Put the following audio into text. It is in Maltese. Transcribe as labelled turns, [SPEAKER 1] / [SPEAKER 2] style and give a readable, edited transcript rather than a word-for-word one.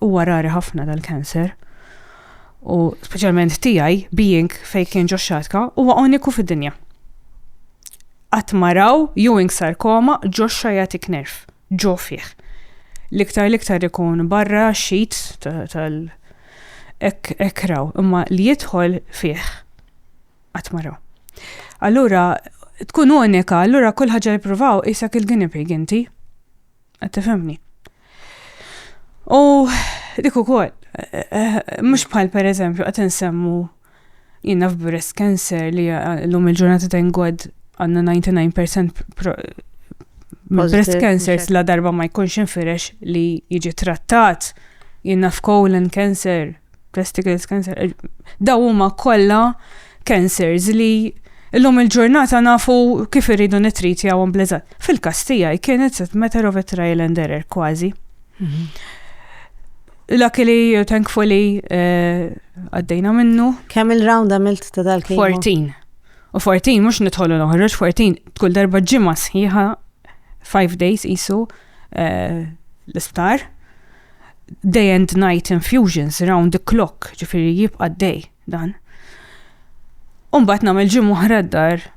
[SPEAKER 1] Huwa rari ħafna dal-cancer. U speċjalment tiegħi, being fejn kien ġo xatka, huwa uniku fid-dinja. Qatt ma raw Ewing sarcoma ġo sciatic nerve, ġo fih. L-iktar l-iktar ikun barra sheet tal hekk raw, imma li jidħol fih qatt ma raw. Allura tkun unika, allura kull ħaġa jippruvaw isek il-guinea pig inti. Qed tifhimni. U dik ukoll, mhux bħal pereżempju qed insemmu jiena f'breast cancer li llum il-ġurnata thank God għandna 99% breast cancers la darba ma jkunx infirex li jiġi trattat jiena f'colon cancer, testicles cancer, daw huma kollha cancers li illum il-ġurnata nafu kif irridu nitritjawhom bl-eżatt. Fil-każ tiegħi kienet a matter of a trial and error kważi. Luckily, thankfully, għaddejna minnu.
[SPEAKER 2] Kemm il-round għamilt ta' dal-chemo?
[SPEAKER 1] 14. U 14 mhux nidħolu noħroġ, 14 kull darba ġimgħa sħiħa, 5 days isu l-isptar. Day and night infusions round the clock, ġifieri jibqa' day dan. Umbagħad nagħmel ġimgħa oħra d-dar.